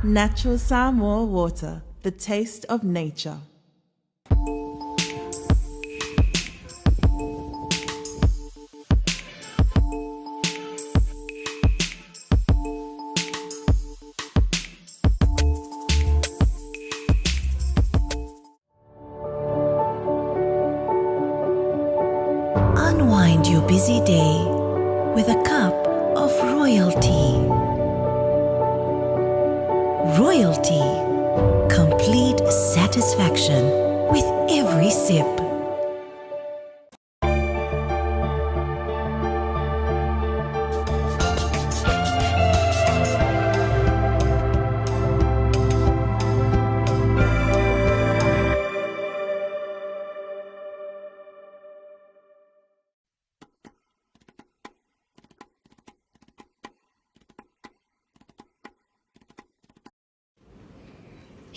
Natural Samoa water, the taste of nature. Unwind your busy day with a cup of royalty. Royalty. Complete satisfaction with every sip.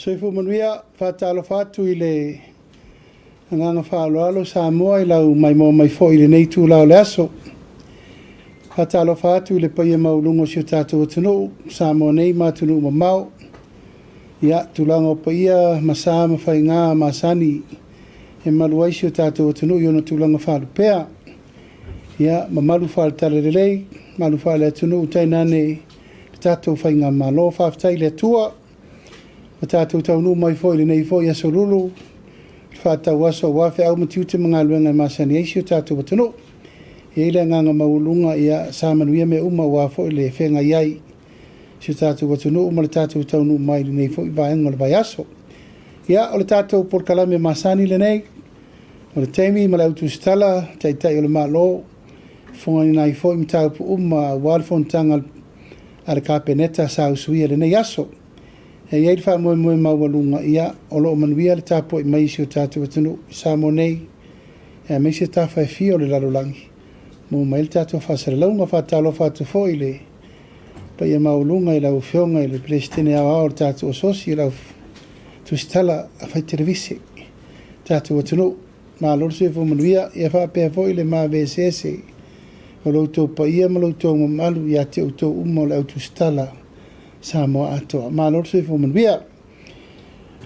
Soifua manuia, faatalofa atu i le agaga faaaloalo Samoa i lau maimoa mai foi i lenei itula o le aso. Faatalofa atu i le paia maualuga o si o tatou atunuu, Samoa nei ma atunuu mamao. Ia, tulaga o paia ma sa ma faiga masani e malu ai si o tatou atunuu i ona tulaga faalupea. Ia, mamalu faale-talalelei, malu faale-atunuu tainane le tatou faigamalo. Faafetai i le Atua ua tatou taunuu mai foi i lenei foi aso lulu, le faatauaso aua feau ma tiute ma galuega e masani ai si o tatou atunuu. E i ai le agaga maualuga, ia sa manuia mea uma aua foi le feagai ai si o tatou atunuu ma le tatou taunuu mai i lenei foi vaega o le vaiaso. Ia, o le tatou polokalame masani lenei, o le taimi ma le autusitala, Taitai o le Malo, fofogaina ai foi mataupu uma aua le fonotaga a le Kapeneta sa usuia i lenei aso. E i ai le faamoemoe maualuga, ia, o lo o manuia le tapuai mai i si o tatou atunuu i Samoa nei, aemaise tafa e fia o le lalolagi, maua mai ai le tatou faasalalauga. Faatalofa atu foi i le paia maualuga i lau Afioga i le Peresetene Aoao o le tatou Asosi, lau Tusitala Fai Televise, tatou atunuu. Malo le soifua manuia, ia faapea foi le maveseese o lo outou paia ma lo outou mamalu ia te outou uma o le au tusitala Samoa atoa. Malo le soifua manuia.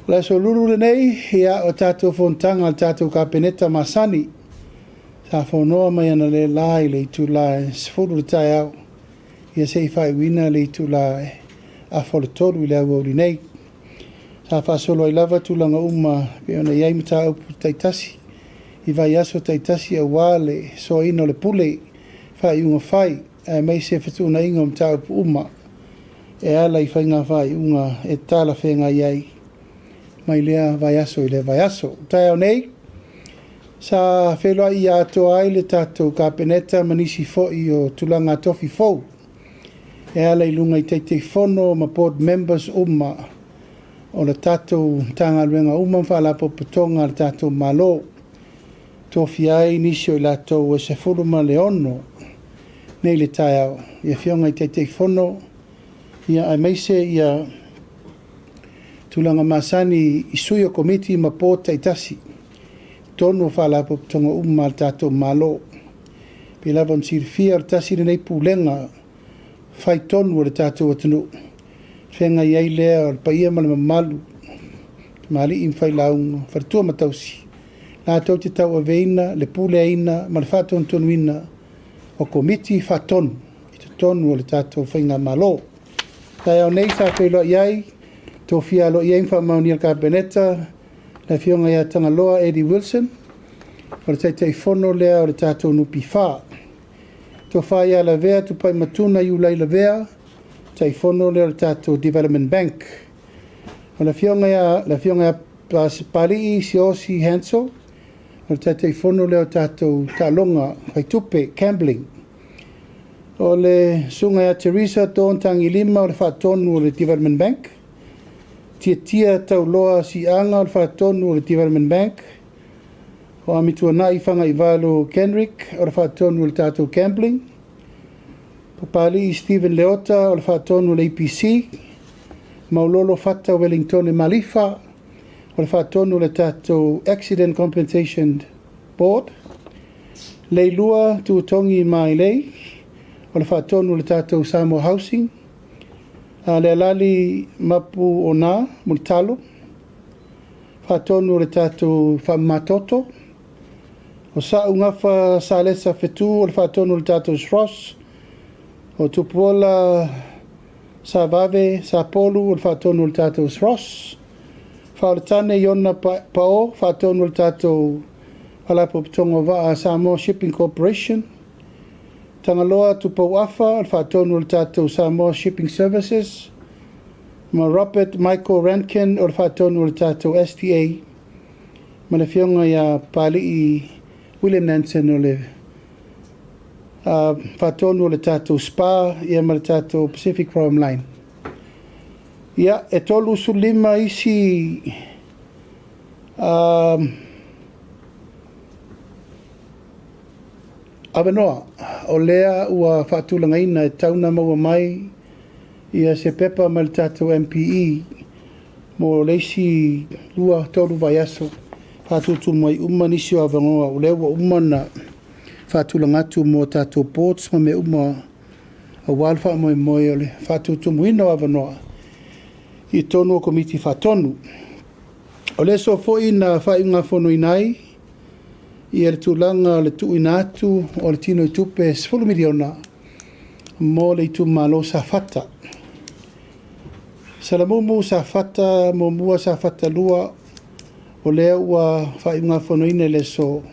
O le aso lulu lenei, ia, o tatou fonotaga a le tatou Kapeneta masani, sa fonoa mai analeila i le itula e 10 i le taeao, ia se i faaiuina le itula e 2:30 i le aoauli nei. Sa faasolo ai lava tulaga uma e pei ona i ai mataupu taitasi i vaiaso taitasi aua le soaina o le pule, faaiuga fai, aemaise fetuunaiga o mataupu uma e ala i faiga faaiuga e talafeagai ai mai lea vaiaso i lea vaiaso. O taeao nei, sa feiloai atoa ai le tatou Kapeneta ma nisi foi o tulaga tofi fou e ala i luga i Taitaifono ma Board Members uma o le tatou Matagaluega uma ma Faalapotopotoga a le tatou Malo. Tofia ai nisi o i latou e 16 nei le taeao i afioga i Taitaifono, ia aemaise ia tulaga masani i sui o Komiti ma Board taitasi totonu o Faalapotopotoga uma a le tatou Malo. Pei lava ona silafia, o le tasi lenei pulega fai tonu o le tatou atunuu, feagai ai lea o le paia ma le mamalu, tamalii ma failauga, faletua ma tausi, latou te tauaveina le puleaina ma le faatonutonuina o Komiti Faatonu i totonu o le tatou faigamalo. Taeao nei sa feiloai ai, tofia aloaia ai ma faamaonia le Kapeneta le afioga ia Tagaloa Eddie Wilson, o le Taitaifono lea o le tatou NPF. Tofa ia Lavea Tupaimatuna Iulai Lavea, Taitaifono lea o le tatou Development Bank. O le afioga ia le afioga ia Papalii Siaosi Hansel, o le Taitaifono lea o tatou taaloga faitupe, gambling. O le susuga ia Teresa Dawn Tagilima, o le faatonu o le Development Bank. Tiatia Tauloa Siaga, o le faatonu o le Development Bank. O Amituanai Fagaivalu Kenrick, o le faatonu o le tatou gambling. Papalii Stephen Leota, o le faatonu o le APC. Maulolo Fata Wellingtone Malifa, o le faatonu o le tatou Accident Compensation Board. Leilua Tutogi Mailei, o le faatonu o le tatou Samoa Housing. Lealali Mapu Ona Mulitalo, Faatonu o le tatou Faamamatoto. O Sa'u Gafa Salesa Fetu o le Faatonu o le tatou SROS. O Tupuola Savave Sapolu o le Faatonu o le tatou SROS. Faaoletane Iona Pao, Faatonu o le tatou Faalapotopotoga o Vaa Samoa Shipping Corporation. Tagaloa Tupouafa o le Faatonu o le tatou Samoa Shipping Services. Ma Robert Michael Rankin o le Faatonu o le tatou STA. Ma le Afioga ia Papali'i William Nanton o le Faatonu o le tatou SPA ia ma le tatou Pacific Chrome Line. Ia, e 35 isi avanoa o lea ua faatulagaina e tatau ona maua mai ia se pepa mai le tatou MPE mo le isi 2, 3 vaiaso faatutumu ai uma nisi o avanoa o lea ua uma ona faatulaga atu mo tatou boards ma mea uma aua le faamoemoe o le faatutumuina o avanoa i totonu o Komiti Faatonu. O le aso foi na faaiugafonoina ai ia le tulaga o le tuuina atu o le tino i tupe $10 miliona mo le itumalo Safata. Salamumu Safata 1, Safata 2, o lea ua faaiugafonoina i le aso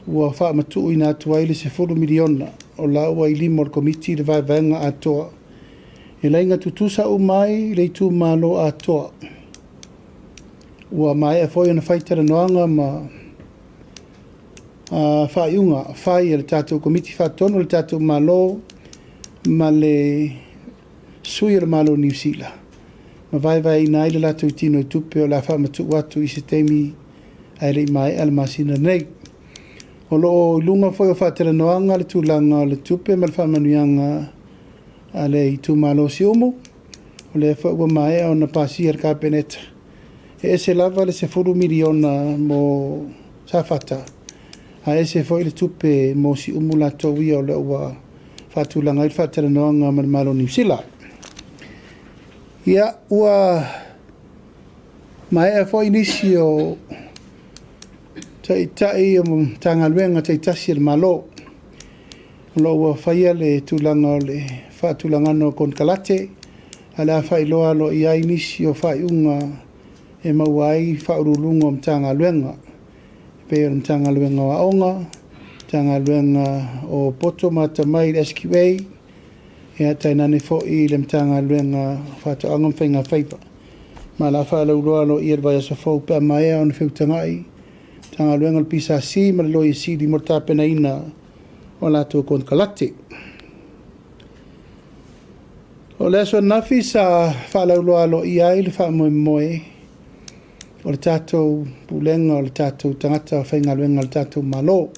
ua faamatuuina atu ai le $10 miliona o la ua i lima o le Komiti le vaevaega atoa e laiga tutusa uma ai le itumalo atoa. Ua maea foi ona fai talanoaga ma faaiuga fai a le tatou Komiti Faatonu o le tatou Malo ma le sui o le Malo o Niu Sila ma vaevaeina ai le latou tino i tupe o le a faamatuu atu i se taimi ae le i maea le masina nei. O lo o i luga foi o faatalanoaga le tulaga o le tupe ma le faamanuiaga a le itumalo Siumu, o lea foi ua maea ona pasia e le Kapeneta. E ese lava le $10 miliona mo Safata, ae ese foi le tupe mo Siumu latou ia o lea ua faatulaga ai le faatalanoaga ma le Malo o Niu Sila. Ia, ua maea foi nisi o taitai o Matagaluega taitasi a le Malo o lo o ua faia le tulaga o le faatulagaga o konekarate, ae o le a faailoa aloaia ai nisi o faaiuga e maua ai faauluuluga o Matagaluega, e pei o le Matagaluega o Aoga, Matagaluega o Poto ma Atamai i le SQA, ia tainane foi le Matagaluega o Faatoaga ma Faigafaiva. Ma o le a faalauiloa aloaia i le vaiaso fou pe a maea ona feutagai Matagaluega o le PSC ma le Loia Sili mo le tapenaina o latou konekarate. O le aso ananafi sa faalauiloa aloaia ai le faamoemoe o le tatou pulega o le tatou tagata faigaluega o le tatou Malo.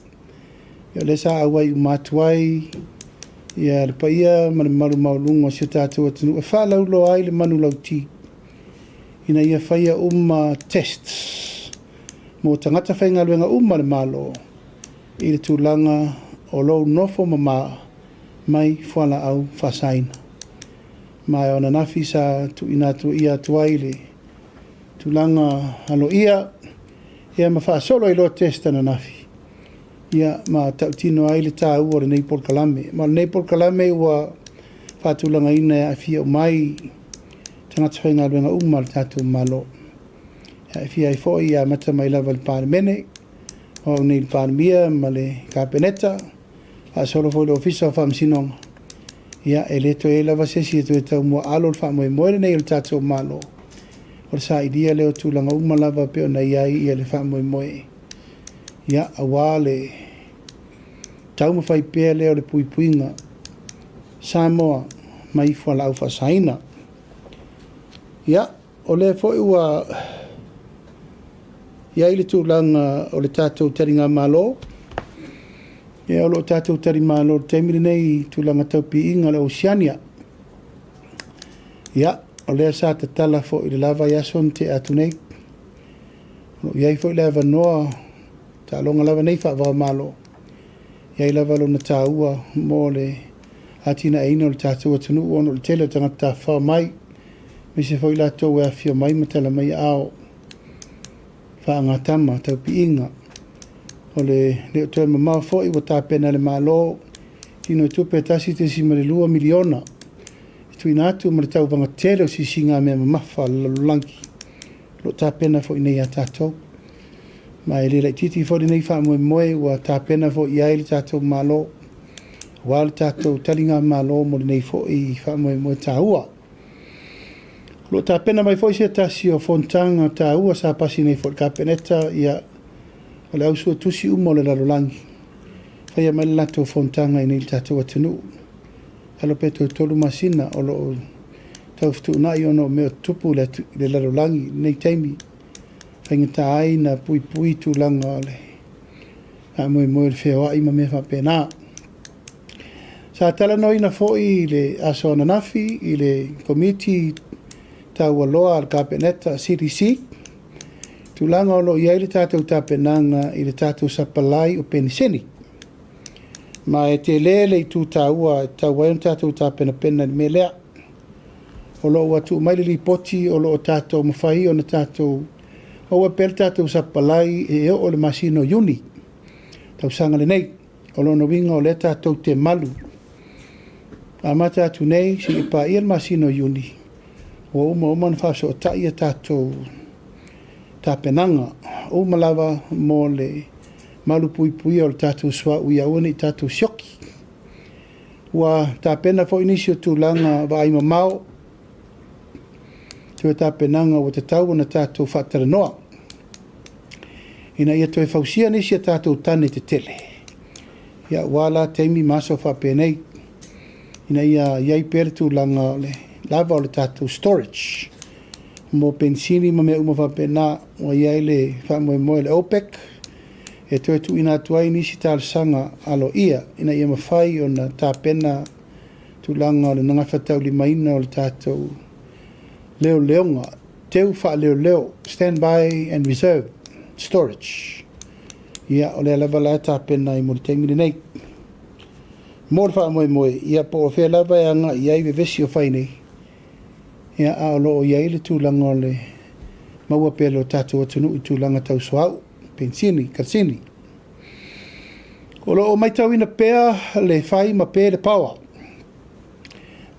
O lea sa auai uma atu ai ia le paia ma le mamalu maualuga o si o tatou atunuu e faalauiloa ai le manulauti ina ia faia uma tests mo tagata faigaluega uma a le Malo i le tulaga o lou nofo mama mai fualaau faasaina. Ma o ananafi sa tuuina atu ia atu ai le tulaga aloaia ia ma faasolo ai loa test ananafi ia ma tautino ai le taua o lenei polokalame. Ma o lenei polokalame ua faatulagaina e aafia uma ai tagata faigaluega uma a le tatou Malo. E aafia ai foi e amata mai lava i le Palemene, o au nei le Palemia ma le Kapeneta, faasolo foi i le Ofisa o Faamasinoga. Ia, e le toe i ai lava se isi e toe taumuaalo le faamoemoe lenei o le tatou Malo, o le sailia lea o tulaga uma lava pei ona i ai ia le faamoemoe, ia, aua le taumafai pea lea o le puipuiga Samoa mai fualaau faasaina. Ia, o lea foi ua i ai le tulaga o le tatou taligamalo. Ia, o lo o tatou talimalo i le taimi lenei i tulaga tau piiga o le Oceania. Ia, o lea sa tatala foi i le la vaiaso na tea atu nei. O lo o i ai foi le avanoa, taaloga lava nei faava o Malo, e i ai lava lona taua mo le atinaeina o le tatou atunuu ona o le tele o tagata tafafao mai, aemaise foi i latou e afifio mai ma tala mai aao faagatama tau piiga. O le le o toe mamao foi ua tapena e le Malo tinoitupe e $1.2 miliona e tuuina atu ma le tauvaga tele o siisiigamea mamafa a le lalolagi o lo o tapena foi nei ia tatou. Ma e le laitiiti foi lenei faamoemoe ua tapena foi i ai le tatou Malo aua le tatou taligamalo mo lenei foi faamoemoe taua. O lo o tapena mai foi se tasi o fonotaga taua sa pasi nei foi i le Kapeneta, ia, o le au suetusi uma o le lalolagi, faia mai le latou fonotaga i inei i le tatou atunuu. Masalo pe toe 3 masina o lo o tau fetuunai ona o mea o tutupu i le lalolagi i lenei taimi, faigata ai ona puipui tulaga o le faamoemoe o le feoai ma mea faapena. Sa talanoaina foi i le aso ananafi i le Komiti Taualoa a le Kapeneta, CDC, tulaga o lo o i ai le tatou tapenaga i le tatou sapalai o penisini. Ma e tele le itu taua e tatau ai ona tatou tapenapena i le mea lea. O lo o ua tuu mai le lipoti o lo o tatou mafai ona tatou maua pea le tatou sapalai e oo i le masina o Iuni tausaga lenei. O lona uiga o lea tatou te malu amata atu nei seia paia le masina o Iuni, ua uma ona faafesootai a tatou tapenaga uma lava mo le malupuipuia o le tatou suauu ia aua ne i tatou sioki. Ua tapena foi nisi o tulaga vaai mamao, toe tapenaga ua tatau ona tatou faatalanoa ina ia toe fausia nisi a tatou tane tetele, ia aua la taimi ma aso faapenei, ina ia i ai pea le tulaga o le lava o le tatou storage mo penisini ma mea uma faapena. Ua i ai le faamoemoe o le OPEC e toe tuuina atu ai nisi talosaga aloaia ina ia mafai ona tapena tulaga o le gafataulimaina o le tatou leoleoga, teu faaleoleo, standby and reserve storage. Ia, o lea lava la e tapena ai mo le taimi lenei. Mo le faamoemoe, ia po o fea lava e agai i ai vevesi o fai nei, ia, a o lo o i ai le tulaga o le maua pea o le tatou atunuu i tulaga tau suauu, penisini, kalasini. O lo o matauina pea le fai ma pe le paoa,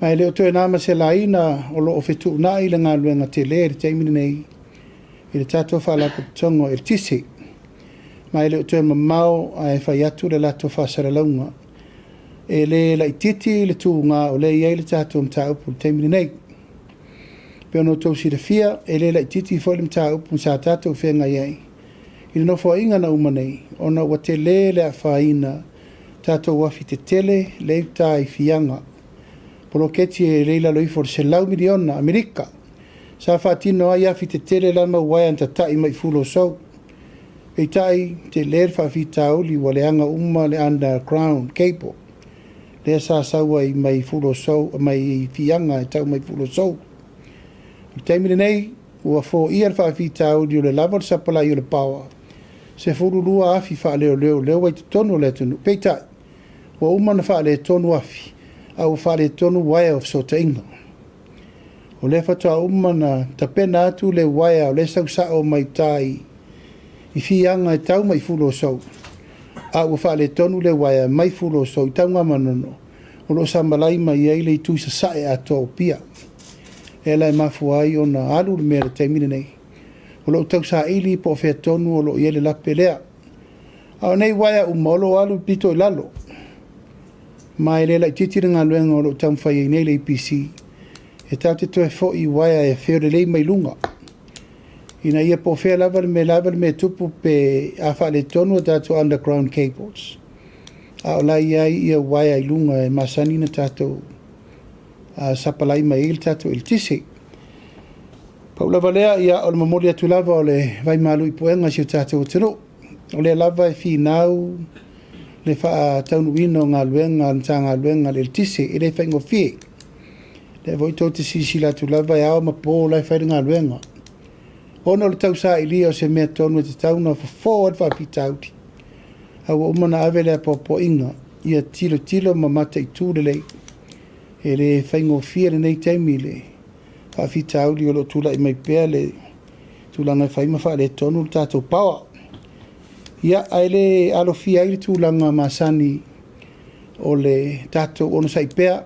ma e le o toe na ma se laina o lo o fetuunai le galuega tele i le taimi lenei i le tatou faalapotopotoga o eletise, ma e le o toe mamao ae fai atu le latou faasalalauga. E le laitiiti le tuga o lea e i ai le tatou mataupu i le taimi lenei. Pei ona outou silafia, e le laitiiti foi le mataupu sa tatou feagai ai i le nofoaiga na uma nei, ona ua tele le afaina tatou afi tetele lea i uta i Fiaga, poloketi e le i lalo ifo o le $100 miliona Amerika sa faatino ai afi tetele la mau uaea na tatai mai i Fuluasou. Peitai, tele le faafitauli ua leaga uma le underground cable lea sa sau ai mai Fuluasou, mai Fiaga e tau mai Fuluasou. O le taimi lenei, ua foia le faafitauli o le lava o le sapalai o le paoa, 12 afi faaleoleo lea ua i totonu o le atunuu. Peitai, ua uma ona faaletonu afi, a ua faaletonu uaea o fesootaiga. O lea faatoa uma ona tapena atu le uaea o lea e sau sao mai uta i Fiaga e tau mai i Fuluasou, a ua faaletonu le uaea mai Fuluasou i Tanugamanono, o lo o samalai mai ai le itu i sasae atoa o Apia. Lea la e mafua ai ona alu le mea i le taimi lenei. O lo o tausaili po o fea tonu o lo o i ai le lape lea. A o nei uaea uma o lo o alu i pito i lalo, ma e le laitiiti le galuega o lo o taumafai ai nei le EPC, e tatou te toe foi i uaea e afio lelei mai luga, ina ia po o fea lava le mea lava le mea e tupu pe a faaletonu a tatou underground cables, a o la e i ai ia uaea i luga e masani ona tatou sapalai mai ai le tatou eletise. Pau lava lea, ia, o le momoli atu lava o le vaimalu i puega i si o tatou atunuu. O lea lava e finau le faataunuuina o galuega a le Matagaluega a le Eletise, e le faigofie. Lea foi tou te silasila atu lava e ao ma po la e fai le galuega. Ona o le tausailia o se mea tonu e tatau ona fofo ai le faafitauli, a ua uma ona ave le apoapoaiga ia tilotilo ma mataitu lelei. E le faigofie lenei taimi i le faafitauli o lo o tulai mai pea le tulaga e fai ma faaletonu le tatou power. Ia, ae le alofia ai le tulaga masani o le tatou onosai pea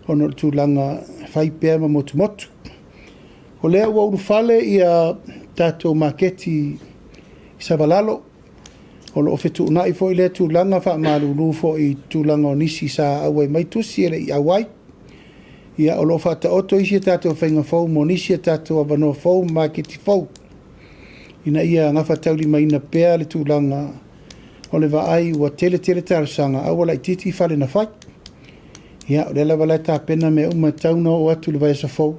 ona o le tulaga e fai pea ma motumotu. O lea ua ulufale ia tatou maketi i Savalalo, o lo o fetuunai foi lea tulaga faamalulu foi i tulaga o nisi sa auai mai tusi e le i auai. Ia, o lo o faataoto isi a tatou faiga fou mo nisi a tatou avanoa fou ma maketi fou ina ia gafataulimaina pea le tulaga o le vaai ua tele tele talosaga a ua laitiiti fale na fai. Ia, o lea lava la e tapena mea uma e tatau ona oo atu i le vaiaso fou,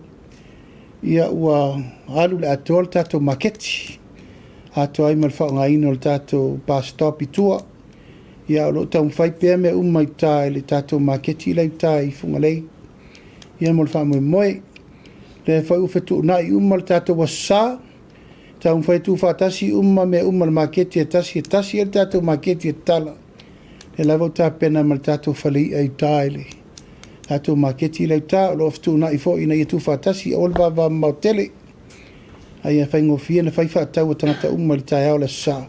ia ua alu i le atoa le tatou maketi, atoa ai ma le faaaogaina o le tatou bus stop i tua. Ia, o lo o taumafai pea mea uma i uta i le tatou maketi la i uta i Fugalei, ia mo le faamoemoe. O lea foi ua fetuunai uma le tatou Aso Sa, taumafai e tuufaatasi uma mea uma i le maketi e tasi, e tasi ai le tatou maketi e tatala. O lea lava ua tapena ma le tatou fale i'a i uta i le tatou maketi la i uta. O lo o fetuunai foi ina ia tuufaatasi, aua le vavamamao tele, a ia faigofie ona fai faatau a tagata uma i le taeao o le Aso Sa,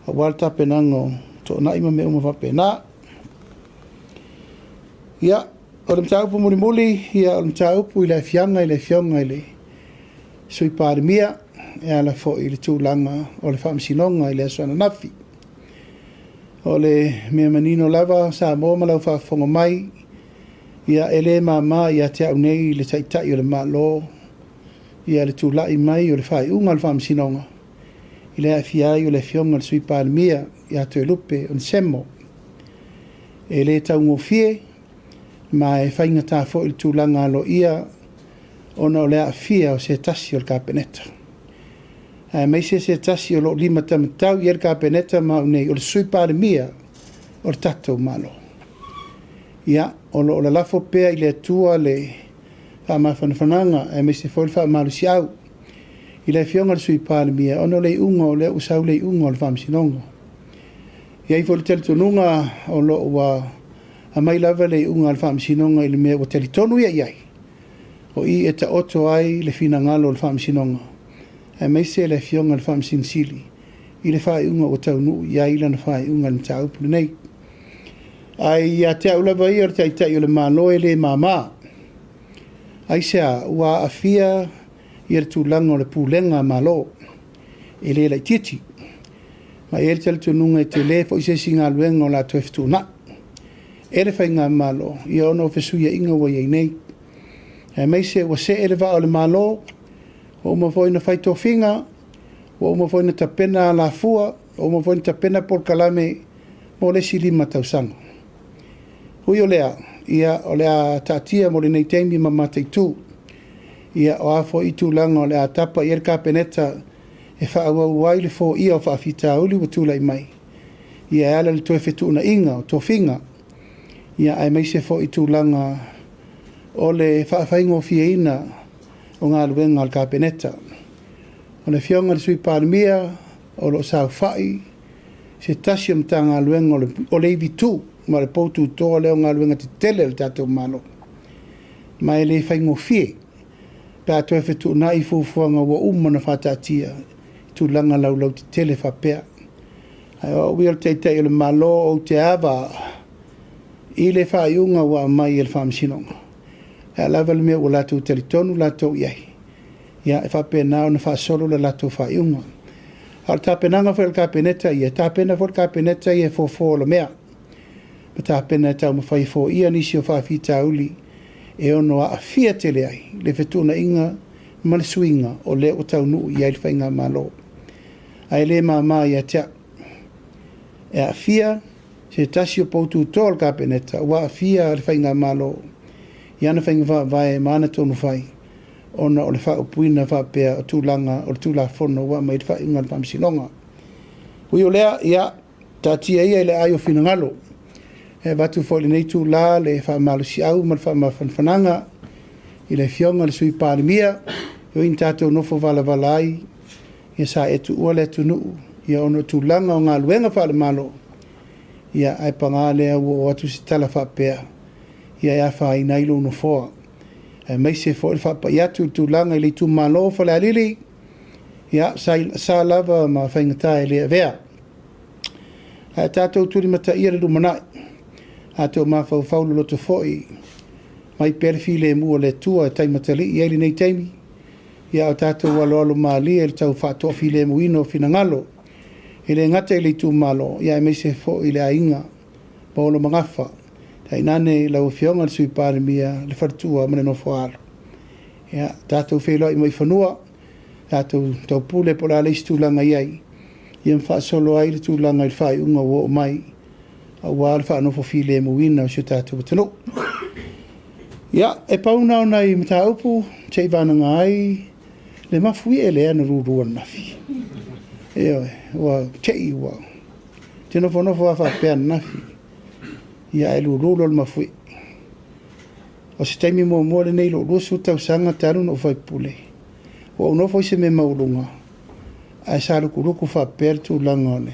aua le tapenaga o toonai ma mea uma faapena. Ia, o le mataupu mulimuli, ia, o le mataupu i le aafiaga i le Afioga i le Sui Palemia e ala foi i le tulaga o le Faamasinoga i le aso ananafi. O le mea manino lava Samoa ma lau faafofoga mai, ia e le mama ia te au nei le Taitai o le Malo ia le tulai mai o le faaiuga a le Faamasinoga i le aafia ai o le Afioga i le Sui Palemia ia Toelupe Onesemo. E le taugofie ma e faigata foi le tulaga aloaia ona o le aafia o se tasi o le Kapeneta, aemaise se tasi o lo o limataumatau i ai le Kapeneta ma au nei, o le Sui Palemia o le tatou Malo. Ia, o lo o lalafo pea i le Atua le faamafanafanaga aemaise foi le faamalosiau i le Afioga i le Sui Palemia ona o le iuga o lea ua sau le iuga o le Faamasinoga. E i ai foi le talitonuga o lo o ua aumai lava le iuga a le Faamasinoga i le mea ua talitonu ia i ai, o i e taoto ai le finagalo o le Faamasinoga, aemaise le Afioga i le Faamasino Sili i le faaiuga ua taunuu i ai lana faaiuga i le mataupu lenei. Ae ia te au lava ia o le Taitai o le Malo e le mama. Aisea? Ua aafia ia le tulaga o le pulega a Malo e le laitiiti. Ma e i ai le talitonuga e tele foi se isi galuega o le a toe fetuunai e le Faigamalo ia ona o fesuiaiga ua i ai nei. Aemaise ua see le vaa o le Malo, ua uma foi ona fai tofiga, ua uma foi ona tapena alafua, ua uma foi ona tapena polokalame mo le isi 5 tausaga. Ui o lea, ia o le a taatia mo lenei taimi ma mataitu. Ia o a foi tulaga o le a tapa i ai le Kapeneta e faaauau ai le foia o faafitauli ua tulai mai, ia e ala i le toe fetuunaiga o tofiga, ia aemaise foi tulaga o le faafaigofieina o galuega a le Kapeneta. O le Afioga i le Sui Palemia o lo o saofai se tasi o Matagaluega o le ivitu ma le poututoa lea o galuega tetele a le tatou Malo. Ma e le faigofie pe a toe fetuunai fuafuaga ua uma ona faataatia i tulaga laulautetele faapea. Ae o au ia o le Taitai o le Malo ou te ava i le faaiuga ua aumai e le Faamasinoga. E a lava le mea ua latou talitonu latou i ai, ia e faapena ona faasolo le latou faaiuga. A o le tapenaga foi a le Kapeneta ia, e tapena foi le Kapeneta ia e fofo alamea, ma tapena e taumafai e foia nisi o faafitauli e ono aafia tele ai le fetuunaiga ma le suiga o lea ua taunuu i ai le Faigamalo. Ae le mama ia te au. E aafia se tasi o poututoa o le Kapeneta, ua aafia le Faigamalo i ana faiga faavae ma ana tonufai ona o le faaupuina faapea o tulaga o le Tulafono ua aumai i le faaiuga a le Faamasinoga. Ui o lea, ia, taatia ia i le aai o finagalo. E avatu foi i lenei itula le faamalosiau ma le faamafanafanaga i le Afioga i le Sui Palemia, e ui ina tatou nofo valavala ai, ia sa e tuua le atunuu ia ona o tulaga o galuega faale-Malo, ia ae paga lea ua oo atu se tala faapea, ia e afaina ai lou nofoa. Aemaise foi le faapai atu i le tulaga i le itumalo o Falealili, ia, sa lava ma faigata e le avea. Ae tatou tulimataia le lumanai, tatou mafaufau loloto foi mai pea le filemu o le Atua e taimatalii ai lenei taimi, ia o tatou aloalo malie i le tau faatoafilemuina o finagalo, e le gata i le itumalo, ia aemaise foi i le aiga ma ona magafa, tainane lau Afioga i le Sui Palemia, le faletua ma le nofo-a-alo. Ia, tatou feiloai mai i fanua, tatou taupule po o le a le isi tulaga e i ai, ia ma faasolo ai le tulaga i le faaiuga ua oo mai, aua le faanofo filemuina o si o tatou atunuu. Ia, e pau na o nai mataupu se i vanaga ai le mafuie lea na lulu ananafi. Ioe, ua te i ua te nofonofo lava faapea ananafi, ia ae lulu loa le mafuie. O se taimi muamua lenei i lou 20 tausaga talu ona ou faipule, ua ou nofo i se mea maualuga, ae sa lukuluku faapea le tulaga o le...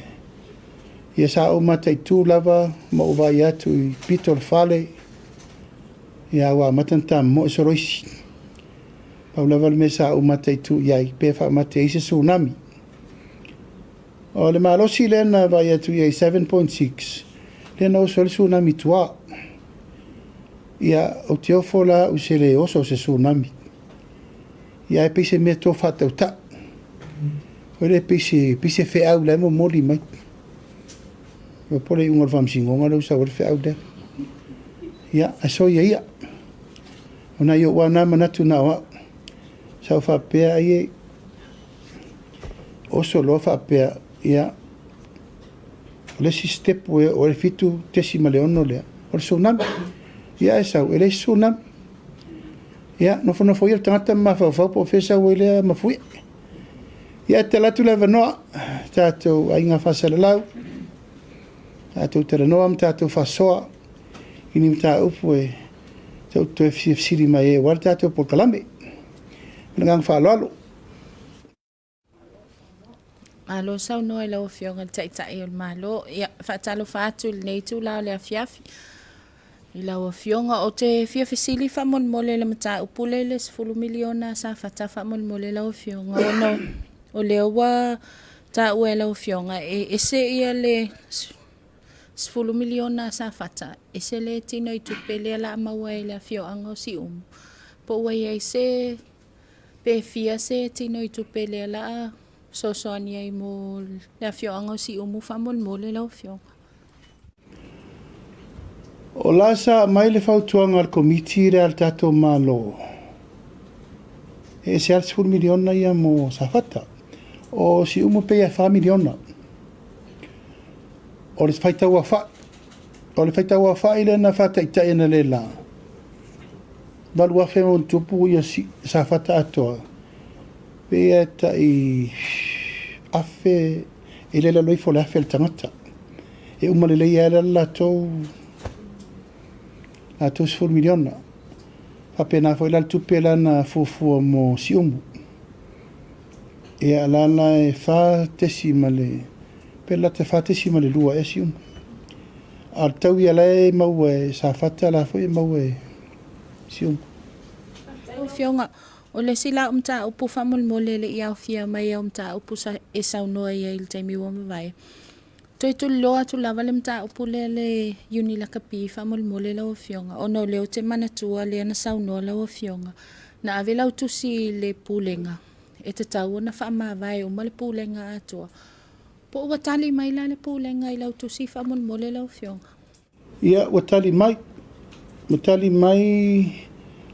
Ia sa ou mataitu lava ma ou vaai atu i pito o le fale, ia ua amata ona tamomoe solo isi. Pau lava le mea sa ou mataitu i ai, pe faamate ai se tsunami. O le malosi lea na vaai atu i ai 7.6, lea na oso ai le tsunami i tua. Ia, ou te ofo la au i se le oso o se tsunami. Ia ae pei se mea toa faatautai. Foi lea pei se, pei se feau la e momoli mai. Ua po le iuga o le faamasinoga lea ua sau ai le feau lea. Ia, ae soia ia. O nai ou lava na manatu na o au. Sa ou faapea ai e oso loa faapea, ia, o le isi step ua oo ai le 7.6 lea, o le tsunami. Ia ae sau, e leai se tsunami. Ia, nofonofo ia le tagata ma mafaufau po o fea e sau ai lea mafuie. Ia, e tatala atu le avanoa, tatou aiga faasalalau, tatou talanoa ma tatou faasoa i ni mataupu e tou te toe fia fesili mai ai aua le tatou polokalame. Ma le agaga faaaloalo. Malo saunoa i lau Afioga i le Taitai o le Malo. Ia, faatalofa atu i lenei itula o le afiafi i lau Afioga. Ou te fia fesili faamolemole i le mataupu lea i le $10 miliona a Safata faamolemole lau Afioga, ona o lea ua taua e lau Afioga e ese le $10 miliona a Safata, ese le tinoitupe lea o le a maua e le afioaga o Siumu. Po ua i ai se, pe fia se tinoitupe lea o le a fesoasoani ai mo le afioaga o Siumu faamolemole lau Afioga. O la sa aumai le fautuaga a le Komiti lea a le tatou Malo, e ese lava le $10 miliona ia mo Safata. O Siumu pei e $4 miliona. O le faitauaofai, o le faitauaofai lea na faataitai analeila, 8,000 ma ono tupu ia Safata atoa, pei e tai 1,000, e le lalo ifo o le 1,000 le tagata. E uma lelei ai la le latou $10 miliona. Faapena foi la le tupe la na fuafua mo Siumu. Ia la la e 4 tesi ma le, pe lata 4 tesi ma le 2 ea Siumu. A o le tau ia la e maua e Safata la foi e maua e Siumu. Lau Afioga, o le isi la au mataupu faamolemole e le i aofia mai i au mataupu sa e saunoa i ai i le taimi ua mavae, toe tuliloa atu lava le mataupu lea le Iuni Lakapi faamolemole lau Afioga, ona o lea ou te manatua lea na saunoa lau Afioga, na ave lau tusi i le Pulega e tatau ona faamavae uma le Pulega atoa. Po ua tali mai la le Pulega i lau tusi faamolemole lau Afioga? Ia, ua tali mai. Ua tali mai,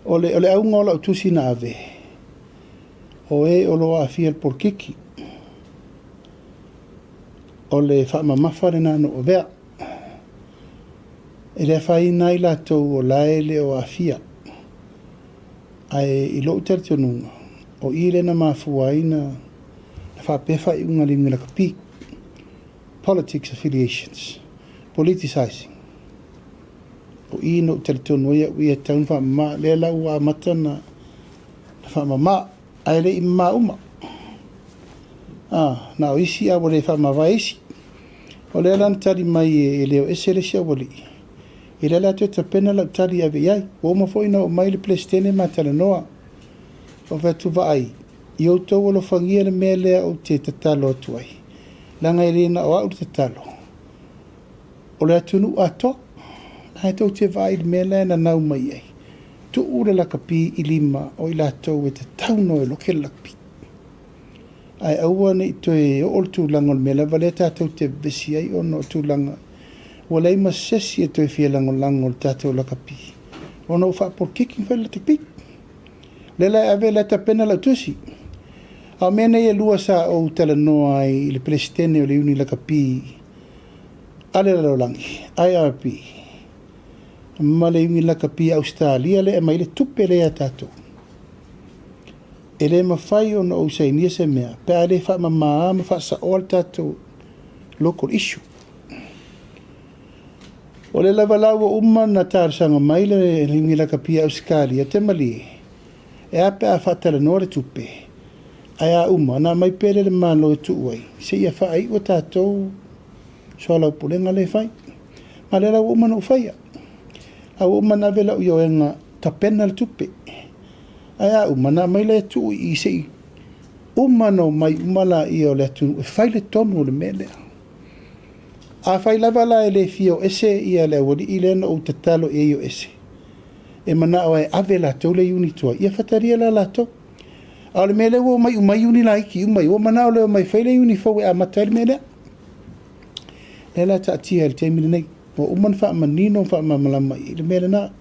o le, o le auga o lau tusi na ave, o e o lo o aafia i le polokiki. O le faamamafa lena na ou avea. E le afaina ai latou o la e le o aafia. Ae i lou talitonuga, o i lea na mafua ai na faapea faaiuga a le Iuni Lakapi. Politics affiliations, politicizing. O i na ou talitonu ai au ia e tatau ona faamama. Lea la ua amata ona faamama, ae le i mama uma. Ah, na o isi a ua le faamavae isi. O lea la na tali mai e le o ese le isi aualii. E le la toe tapena lau tali e ave i ai. Ua uma foi ona oo mai le Peresetene ma talanoa. Ou fai atu, Vaai, i outou alofagia le mea lea ou te tatalo atu ai, leaga e le na o au le tatalo, o le atunuu atoa. Leaga e tou te vaai i le mea lea e nanau mai ai, tuu le lakapi i lima o i latou e tatau ona o e loke le lakapi. Ae aua ne i toe oo le tulaga o le mea lava lea tatou te vevesi ai ona o tulaga ua leai ma se isi e toe fia lagolago i le tatou lakapi ona ua faapolokiki ma fai le lakapi. O lea la e ave la e tapena lau tusi. A o mea nei e lua sa ou talanoa ai i le Peresetene o le Iuni Lakapi a le Lalolagi, IRB, ma le Iuni Lakapi a Ausetalia lea e aumai ai le tupe lea ia tatou. E le mafai ona ou sainia se mea pe a le faamama ma faasaoa le tatou local issue. O lea lava la ua uma ona talosaga mai le Iuni Lakapi a Ausetalia, te malie, e a pe a faatalanoa le tupe, ae a uma ona aumai pea lea i le Malo e tuu ai, seia faaiu a tatou soalaupulega lea e fai. Ma o lea la ua uma ona ou faia. A ua uma ona ave lau ioega tapena le tupe. Ae a uma ona aumai lea e tuu i i se i uma ona omai uma laia o le atunuu e fai le tonu o le mea lea. Afai lava la e le fia o ese ia le aualii lea na ou tatalo i ai e o ese, e manao lava e ave e latou le iuni tuai, ia fatalia la latou. A o le mea lea ua omai uma ai iuni laiti uma ia, ua manao loa e omai e fai le iuni fou e amata ai le mea lea. Lea la e taatia i le taimi lenei. Ua uma ona faamanino ma faamalamalama i le mea lena.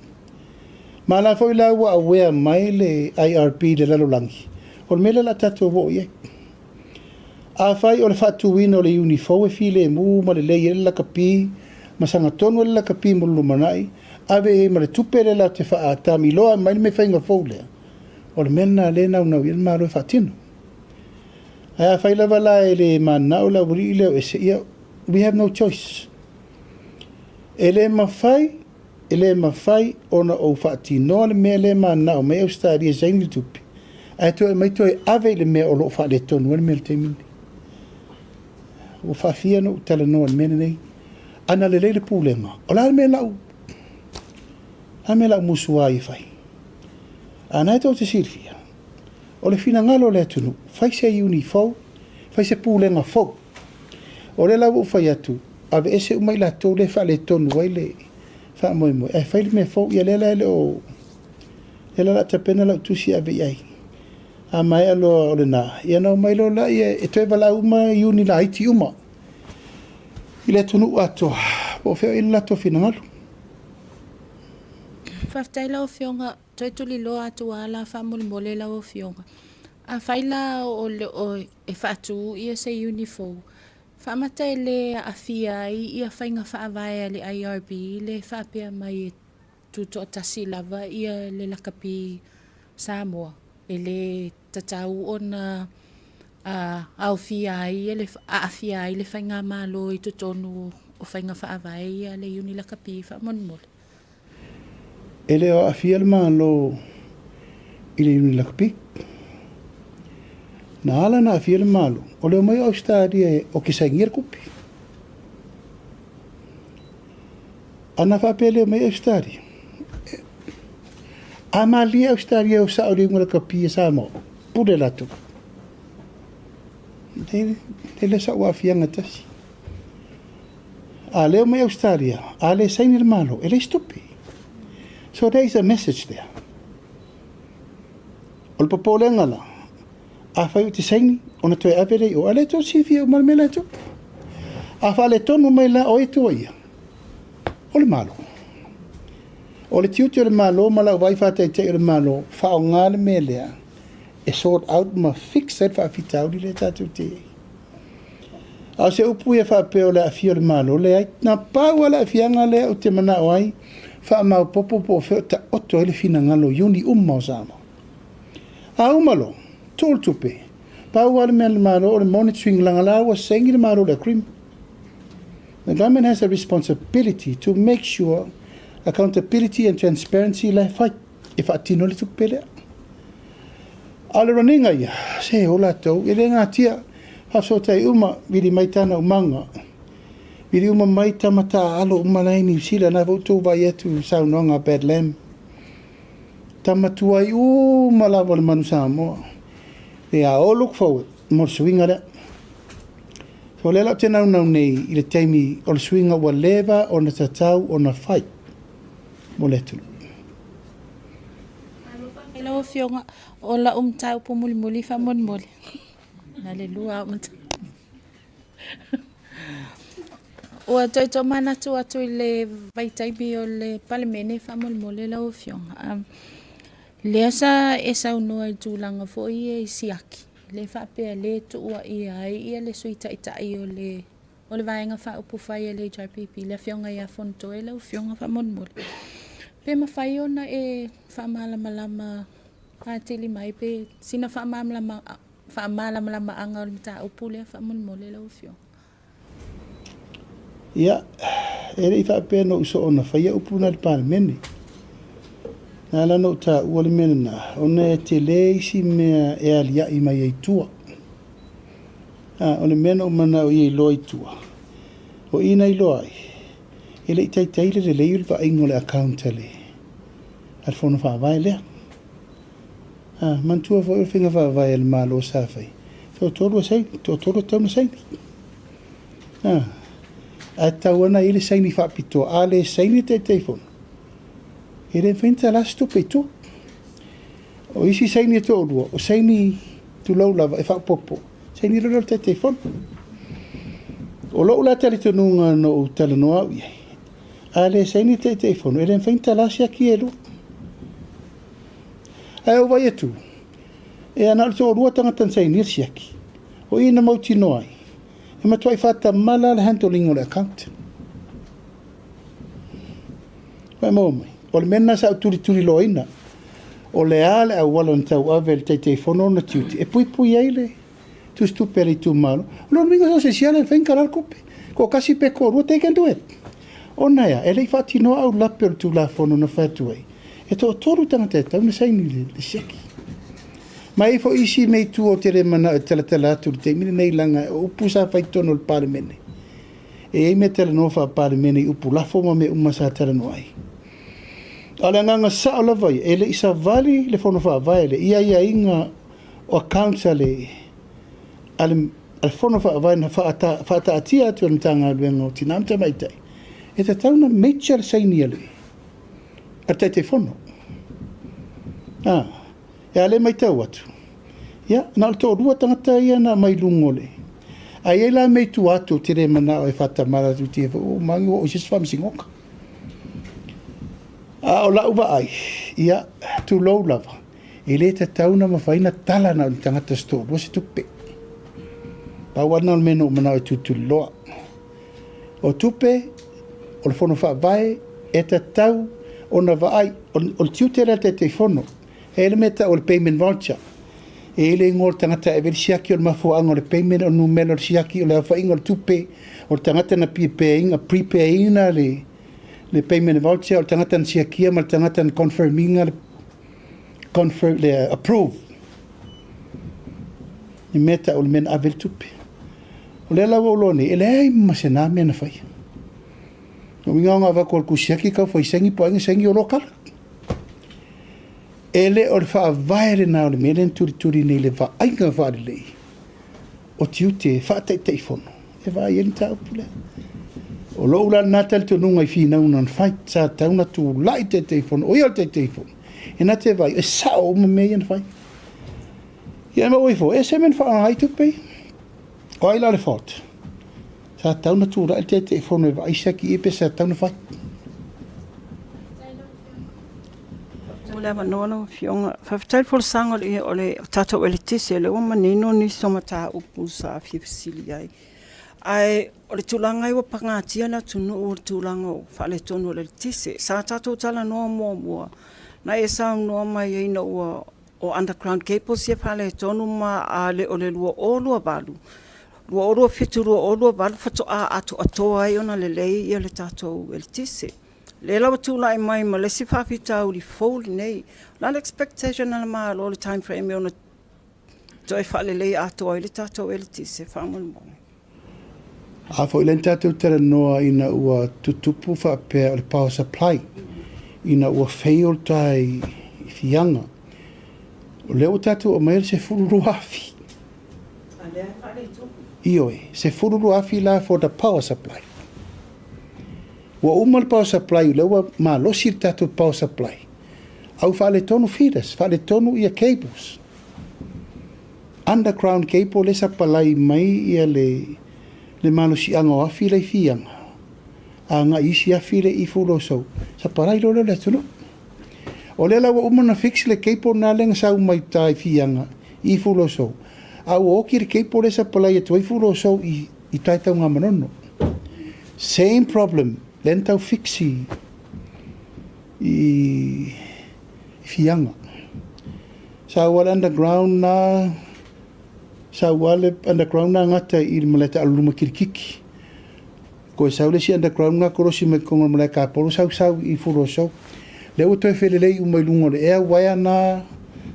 Ma o la foi la ua aware mai le IRB i le lalolagi, o le mea lea o le a tatou oo i ai. Afai o le faatuina o le iuni fou e filemu ma lelei ai le lakapi ma sagatonu ai le lakapi mo le lumanai, ave i ai ma le tupe lea latou te faatamiloa mai le mea faiga fou lea, o le mea lena lea e naunau i ai le Malo e faatino. Ae afai lava la e le mananao le aualii lea o ese, ia, we have no choice. E le mafai, e le mafai ona ou faatinoa le mea lea e mananao mai Ausetalia e saini le tupe, ae toe aumai toe ave i le mea o lo o faaletonu ai le mea i le taimi lenei. Ua faafia ona ou talanoa i le mea lenei. Ana lelei le pulega, o le a le mea lau, a le mea lau musu ai e fai? A na e tou te silafia, o le finagalo o le atunuu, fai se iuni fou, fai se pulega fou. O lea la ua ou fai atu, aveese uma i latou lea e faaletonu ai le faamoemoe, ae fai le mea fou. Ia lea la e le o, lea la o le a tapena lau tusi e ave i ai. A maea loa o lena, ia ona omai loa lea e toe valaau uma iuni laiti uma i le atunuu atoa, po o fea o i ai le latou finagalo. Faafetai lau Afioga. Toe tuliloa atu lava la faamolemole lau Afioga. Afai la o le o e faatu ia se iuni fou, faamata e le aafia ai ia faiga faavae a le IRB le faapea mai e tutoatasi lava ia le lakapi Samoa, e le tatau ona aofia ai le, aafia ai le faigamalo i totonu o faiga faavae ia a le Iuni Lakapi faamolemole. E le o aafia le Malo i le Iuni Lakapi. Na ala ona aafia le Malo, o le omai o Ausetalia e okesainia le tupe. Ana faapea le omai Ausetalia, a malie Ausetalia o sao i le iuga lakapi a Samoa, pule latou. E le sau aafiaga e tasi. A le omai Ausetalia, a le saini le Malo, e leai se tupe. So there is a message there. O le popolega la, Afai ou te saini, ona toe ave lea i o, a o lea tou te silafia uma le mea la e tupu. A faaletonu mai la, o ai e tuaia? O le Malo. O le tiute o le Malo ma lau vaai faataitai o le Malo, faaaoga le mea lea e sort out ma fix ai le faafitauli lea tatou te i ai. A o se upu ia faapea o le aafia o le Malo, leai. Na pau lava le aafiaga lea ou te manao ai, faamaopoopo po o fea o taoto ai le finagalo i iuni uma o Samoa. A uma loa, tuu le tupe. Pau lava le mea a le Malo o le monitoring leaga la ua saini le Malo i le agreement. The government has a responsibility to make sure accountability and transparency la e fai e faatino ai le tupe lea. A o le raniga ia, se o latou, e le natia, faafesootai uma, vili mai tana umaga. Vili uma mai tama taaalo uma la i Niu Sila, na foi ua tou vaai atu i saunoaga a Bad Lamb. Tama tuai uma lava o le manu Samoa. They are all look forward mo le suiga lea. So o lea la ou te naunau nei i le taimi o le suiga ua leva ona tatau ona fai mo le atunuu. Faafetai lau Afioga. O lau mataupu mulimuli faamolemole. Na le lua au mataupu. Ua toe tomanatu atu i le vaitaimi o le Palemene faamolemole lau Afioga. Lea sa e saunoa i tulaga foi ia i siaki, lea faapea le tuuaia ai ia le Sui Taitai o le o le Vaega Faaupufai a le HRPP, le Afioga ia Fonotoe lau Afioga faamolemole. Pe mafai ona e faamalamalama atili mai pe sina faamalamalamaga o le mataupu lea faamolemole lau Afioga. Ia, e le i faapea na ou soona faia upu na i le Palemene. Na ala ona ou taua le mea lena, ona e tele isi mea e aliaʻi mai ai i tua. A, o le mea na ou manao ia iloa i tua, o i na iloa ai, e le i taitai le lelei o le vaaiga o le account a le, a le Fono Faavae lea. A, manatua foi o le faiga faavae a le Malo sa fai, toatolu e saini, toatolu e tatau ona saini. A, ae tatau lava ona i ai le saini faapitoa. A le saini le Taitaifono, e le mafai ona tala se tupe i tua. O isi saini e toalua, o saini tulou lava e faaopoopo, saini loa lea o le Taitaifono. O lou la talitonuga na ou talanoa au i ai, a le saini le Taitaifono, e le mafai ona tala siaki e lua. Ae ou vaai atu, e na o le toalua tagata na sainia le siaki. O i na mautinoa ai, e matuai faatamala le handling o le account. Ua e maua mai? O le mea lena sa ou tulituliloaina, o le a le auala na tauave e le Taitaifono ona tiute e puipui ai le tusitupe a le itumalo. O lona uiga so o se isi lava e mafai ona tala le tupe. Toatasi pe toalua, they can do it. Ona e a? E le i faatinoa aulape o le Tulafono na fai atu ai, e toatolu tagata e tatau ona saini le siaki. Ma e i ai foi isi mea i tua ou te le manao e talatala atu i le taimi lenei leaga o upu sa fai i totonu o le Palemene. E i ai mea talanoa faa-Palemene i upu lafo ma mea uma sa talanoa ai. A o le agaga sao lava ia, e le i savali le Fono Faavae lea i aiaiga o accounts a le, a le, a le Fono Faavae na faata, faataatia atu e le Matagaluega o Tina ma Tamaitai, e tatau ona major le saini a le, a le Taitaifono. A, e a lea matau atu, ia, na o le toalua tagata ia na aumai i luga o le, a i ai la mea i tua atu ou te le manao e faatamala atu tia foi, ua uma ane ua oo i se isi faamasinoga. A o lau vaai, ia, tulou lava, e le tatau ona mafai ona tala na o ni tagata se toalua se tupe. Pau lava lena o le mea na ou manao e tulituliloa. O tupe, o le fono faavae, e tatau ona vaai, o le tiute lea a le Taitaifono, e i ai le mea e tau o le payment voucher, e i ai le igoa o le tagata e ave ai le siaki o le mafuaaga o le payment, o le numera o le siaki, o le aofaiga o le tupe, o le tagata na prepare ina le payment voucher, o le tagata na siakia ma le tagata na confirm ina le confirm, le approve le mea tau o le mea na ave le tupe. O lea la ua ou iloa nei, e leai ma se na mea na faia. O uiga ona avatu o le tusi siaki tau fai saini po o ai na saini o loa tala. E le o le faavae lena o le mea lea na tulituli nei le vaaiga faalelei o tiute faataitaifono e vaai ai le mataupu lea. O lou la lena talitonuga i finauga na fai, sa tatau ona tulai le Taitaifono, o ia o le Taitaifono, e na te vaai, e sao uma mea ia na fai. Ia e maua ifo, e ese mea na faaaoga ai tupe ia. O ai la le fault? Sa tatau ona tulai le Taitaifono e vaai siaki i pe sa tatau ona fai. Mo le avanoa lau Afioga. Faafetai le folasaga o le, o le tatou eletise, lea ua manino nisi o mataupu sa fia fesili ai. Ae o le tulaga ua pagatia le atunuu o le tulaga o faaletonu o le eletise. Sa tatou talanoa muamua, na e saunoa mai ai ina ua o underground cables ia faaletonu ma a le o le 2028, 2027, 2028 faatoa atoatoa ai ona lelei ia le tatou eletise. Lea la ua tulai mai ma le isi faafitauli fou lenei. O le a le expectation a le Malo i le time frame e ono toe faalelei atoa ai le tatou eletise faamolemole? A foi lea na tatou talanoa ina ua tutupu faapea o le power supply ina ua fail tai i Fiaga. O lea ua tatou aumaia le 12,000. Ioe, 12,000 la for the power supply. Ua uma le power supply, o lea ua malosi le tatou power supply. A ua faaletonu feeders, faaletonu ia cables. Underground cable lea sapalai mai ia le le malosiaga o afi la i Fiaga agai i isi afi lea i Fuluasou, sapalai loa lea o le atunuu. O lea la ua uma ona fix le cable lena lea na sau mai uta i Fiaga i Fuluasou, a ua oti le cable lea e sapalai atu ai Fuluasou i uta i Tanugamanono. Same problem lea na tau fix i i Fiaga. Sau lava le underground na, sau lava le underground na gata i le malae taalo luma kilikiki. Koe sau le isi underground na kolosi mai totonu o le malae tapolo sau sau i Fuluasou. Lea ua toe felelei uma i luga o le ea uaea na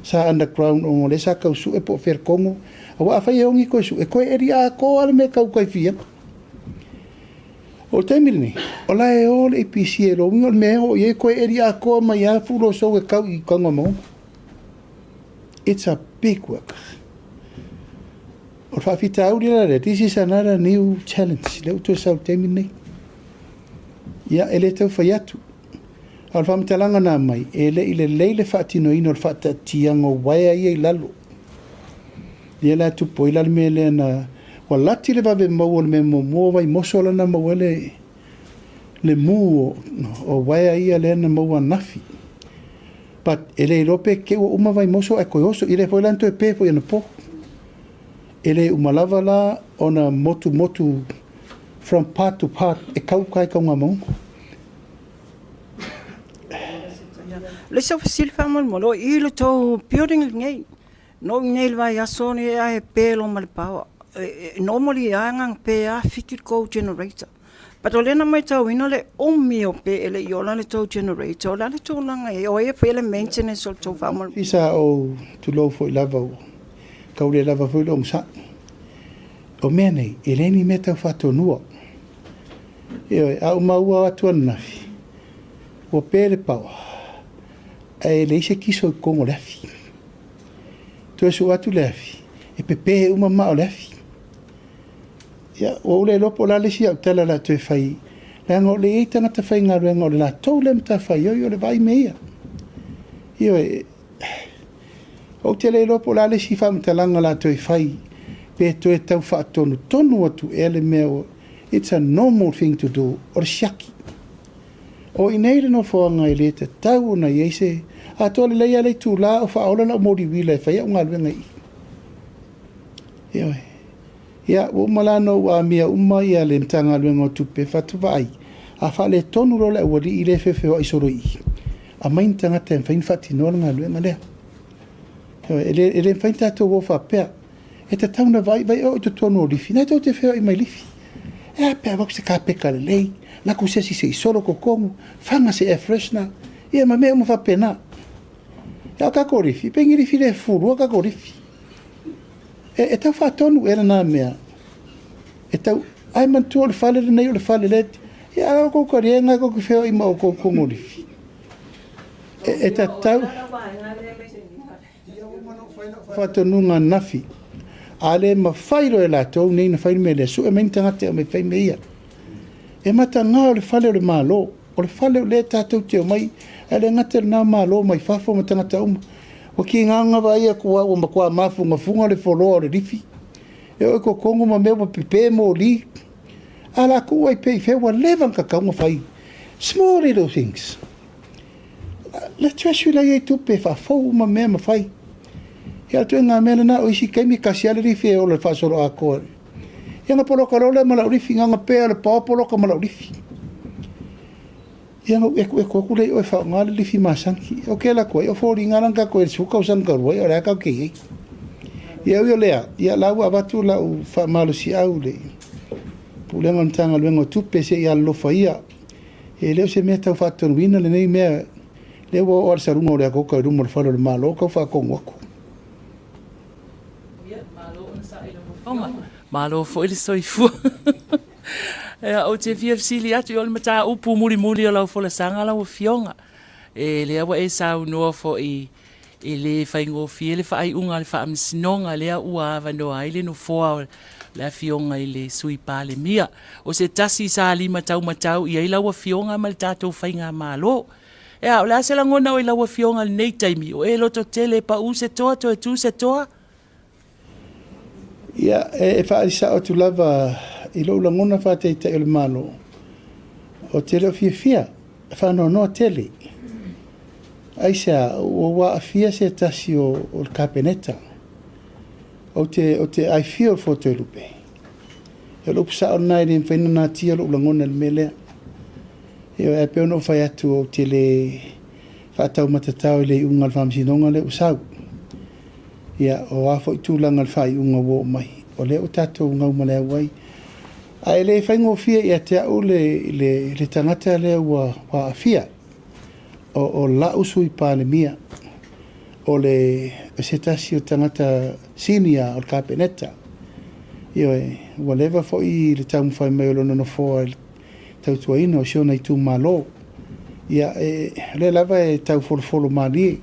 sa underground ona o lea sa tau sue po o fea le tonu. Aua afai e ogi toe sue, toe eli atoa lava le mea e tau tai Fiaga. O le taimi lenei, o la e o le EPC e logo, o le mea e oo i ai toe eli atoa mai lava Fuluasou e tau i Tanugamanono. It's a big work. O le faafitauli la lea, this is another new challenge, lea ua toe sau i le taimi lenei. Ia, e le tau fai atu. A o le faamatalaga na aumai, e le i lelei le faatinoina o le faataatiaga o uaea ia i lalo. Ia la e tupu ai la le mea lea na, ua lati le vave maua o le mea muamua o Vaimoso la na maua ai le, le mu o, o uaea ia lea na maua ananafi. But e le iloa pe te i ua uma Vaimoso ae toe oso, ia lea foi la na toe pe foi anapo. E le uma lava la ona motumotu from part to part e kau kai kau ngā maunga. Le isi au fesili faamolemole, o i le tou building lenei, no i nei le vaiaso nei ae pe loa ma le power. Normally lava na ona pe lava fiki le tou generator. But o lea na matauina le umi o pe e le i ola le tou generator, o le a le tulaga e i ai? O ai e faia le maintenance o le tou faamolemole? Sa ou tulou foi lava ua tau le lava foi le onosai. O mea nei, e leai ni mea tau faatonu'a. Ioe, a ou maua atu ananafi, ua pe le paoa, ae leai se kiso i totonu o le afi. Toe sue atu le afi, e pepe uma maa o le afi. Ia, ua ou le iloa po o le a le isi au tala o le a toe fai, leaga o lea e i ai tagata faigaluega o le latou lea matafaioi o le vaai mea ia. Ioe, ou te le iloa po o le a le isi faamatalaga o le a toe fai, pe toe tau faatonutonu atu ea le mea ua, it's a normal thing to do, o le siaki. O i nei le nofoaga e le tatau ona i ai se, atoa lelei lava le itula o faaola lau moli uila e fai au galuega i i. Ioe. Ia, ua uma la ona ou amia uma ia le Matagaluega o Tupe, fatu vaai, a faaletonu loa le aualii lea e feofeoai solo i i, aumai ni tagata e mafai ona faatinoa le galuega lea. Ioe, e le, e le mafai ona tatou o faapea. E tatau ona vaai, vaai oo i totonu o lifi, na tou te feoai mai lifi. E a pe a avatu se kapeta lelei, lako se asi se i solo totonu, faga se air freshener, ia ma mea uma faapena. Ia o tatou lifi, pe ni lifi le fufulua tatou lifi. E, e tau faatonu ea lena mea. E tau, ai manatua o le fale lenei o le fale le, ia a outou taliega e tou te feoai ma outou totonu o lifi. E, e tatau, faatonuga ananafi, a le mafai loa e latou nei ona fai le mea lea, sue mai ni tagata e omai e fai mea ia. E mataga o le fale o le Malo, o le fale o lea tatou te omai, ae le gata i lena Malo mai fafo ma tagata uma. Ua tiga ona vaai atu lava ua matua mafugafuga le foloa o le lifi, e oo i totonu ma mea ua pepe moli. A o le a tuu ai pea i fea ua leva ona tatau ona fai. Small little things. Le treasury la e i ai tupe e faafou uma mea ma fai. Ia o le ituaiga mea lena, o isi taimi e tasi lava le lifi e ola i le faasoloatoa. Ia ona poloka loa lea ma lau lifi, na ona pea o le paoa poloka ma lau lifi. Ia ona ou ekueku atu lea i o e faaaoga le lifi masani. Ou te alu atu ai, o foliga la na tatou i ai i le 10 tausaga talu ai, o lea tatou te i ai. Ia ui o lea, ia la ua avatu lau faamalosiau i le Pulega o le Matagaluega o Tupe se i alolofa ia. E le o se mea tau faatonuina lenei mea, lea ua oo lava le saluga o le atoto i luma o le fale o le Malo tau faatonu atu. Ia, malo onosai i lau Afioga. Malo foi le soifua. Ia, ou te fia fesili atu i o le mataupu mulimuli o lau folasaga lau Afioga. E lea ua e saunoa foi e le faigofie le faaiuga a le Faamasinoga lea ua avanoa ai le nofoa o le Afioga i le Sui Palemia. O se tasi sa limataumatau i ai lau Afioga ma le tatou Faigamalo. Ea, o le a se lagona o i lau Afioga i lenei taimi, o e lototele e pau se toa toe tu se toa? Ia, e faaali sao atu lava i lou lagona faataitai o le Malo, ou te le o fiafia, e faanoanoa tele. Aisea? Ua aafia se tasi o le Kapeneta. Ou te, ou te, I feel for Toelupe. O le upu sao lena e le mafai ona natia lou lagona i le mea lea. Ioe, ae pei ona ou fai atu ou te le faataumatatao i le iuga o le Faamasinoga lea ua sau. Ia, o a foi tulaga o le faaiuga ua oo mai, o lea ua tatou gaumaleau ai. Ae le faigofie ia te au le, le, le tagata lea ua, ua aafia. O, o la'u Sui Palemia, o le, o se tasi o tagata senior o le Kapeneta. Ioe, ua leva foi le taumafai mai o lona nofoa i le tautuaina o si ona itumalo. Ia, e, o lea lava e taufolofolo malie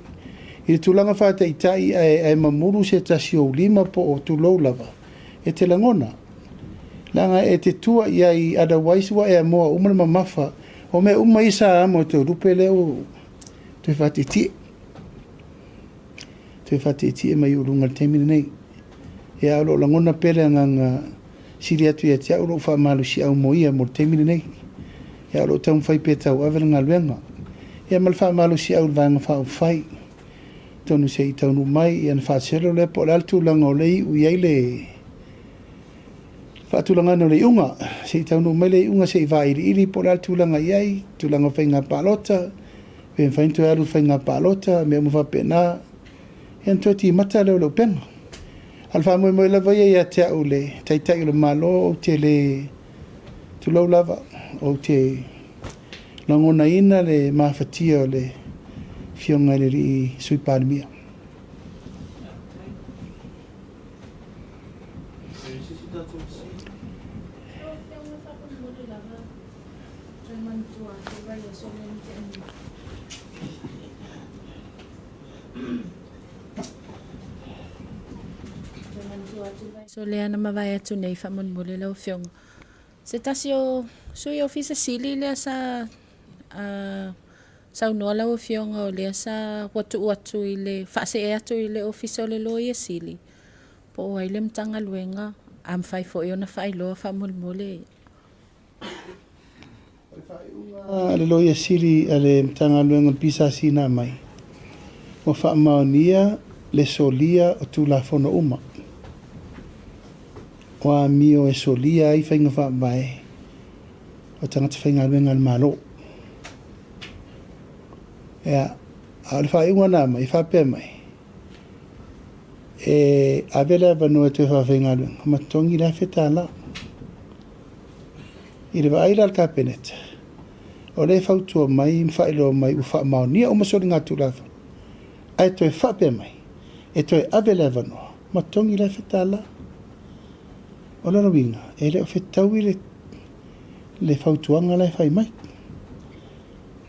i le tulaga faataitai ae, ae mamulu se tasi o ou lima po o tulou lava, e te lagona. Leaga e te tua i ai, otherwise ua e amoa uma le mamafa o mea uma ia sa amo e Toelupe lea ua toe faatietie. Toe faatietie mai ou luga i le taimi lenei. Ia, o lo o lagona pea le agaga sili atu ia te au lou faamalosiau mo ia mo le taimi lenei. Ia, o lo o taumafai pea e tauave le galuega. Ia, ma le faamalosiau i le Vaega Faaupufai. Atonu se i taunuu mai, ia ona faaselo lea po o le a le tulaga o lea e iu i ai le faatulagaina o le iuga. Se i taunuu mai le iuga se i vailiili po o le a le tulaga e i ai, tulaga o faiga palota, pe mafai ona toe alu i le faiga palota, mea uma faapena. Ia ona toe timata lea o le upega. A o le faamoemoe lava ia ia te au le Taitai o le Malo, ou te le tulou lava, ou te lagonaina le mafatia o le Afioga i le Alii Sui Palemia. So lea na mavae atu nei faamolemole lau Afioga. Se tasi o Sui Ofisa Sili lea sa saunoa lau Afioga o lea sa ua tuu atu i le faasee atu i le Ofisa o le Loia Sili po o ai le Matagaluega a mafai foi ona faailoa faamolemole. O le faaiuga a le Loia Sili a le Matagaluega o le PSC na aumai, ua faamaonia le solia o Tulafono uma o amio e solia ai faiga faavae o tagata faigaluega a le Malo. Ea, a o le faaiuga na aumai, e faapea mai, e ave le avanoa e toe faafaigaluega ma totogi le $1,000. I le vaai la a le Kapeneta, o lea e fautua mai ma faailoa mai ua faamaonia uma soligatulafono, ae toe faapea mai, e toe ave le avanoa ma totogi le $1,000. O lona uiga, e le o fetaui le, le fautuaga la e fai mai.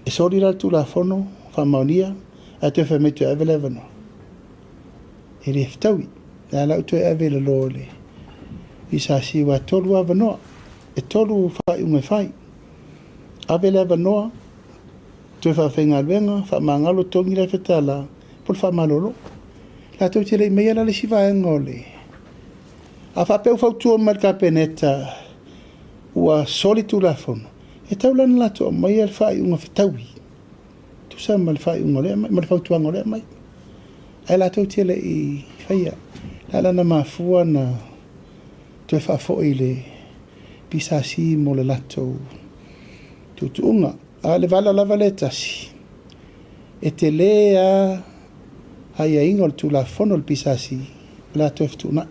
E soli la le Tulafono, faamaonia, ae toe fai mai toe ave le avanoa. E le fetaui. Lea la ua toe ave i lalo o le PSC aua e 3 avanoa, e 3 faaiuga e fai. Ave le avanoa, toe faafaigaluega, faamagalo, totogi le $1,000 po o le faamalolo. Latou te le i maia la le isi vaega o le... A faapea ua fautua mai le Kapeneta ua soli Tulafono, e tatau la ona latou aumaia le faaiuga fetaui, tusa ma le faaiuga o lea aumai, ma le fautuaga o lea aumai. Ae latou te le i faia. O le a la na mafua na toe faafoi i le PSC mo le latou tuutuuga. A o le vala lava lea e tasi, e tele lava aiaiga o le Tulafono a le PSC o le a toe fetuunai.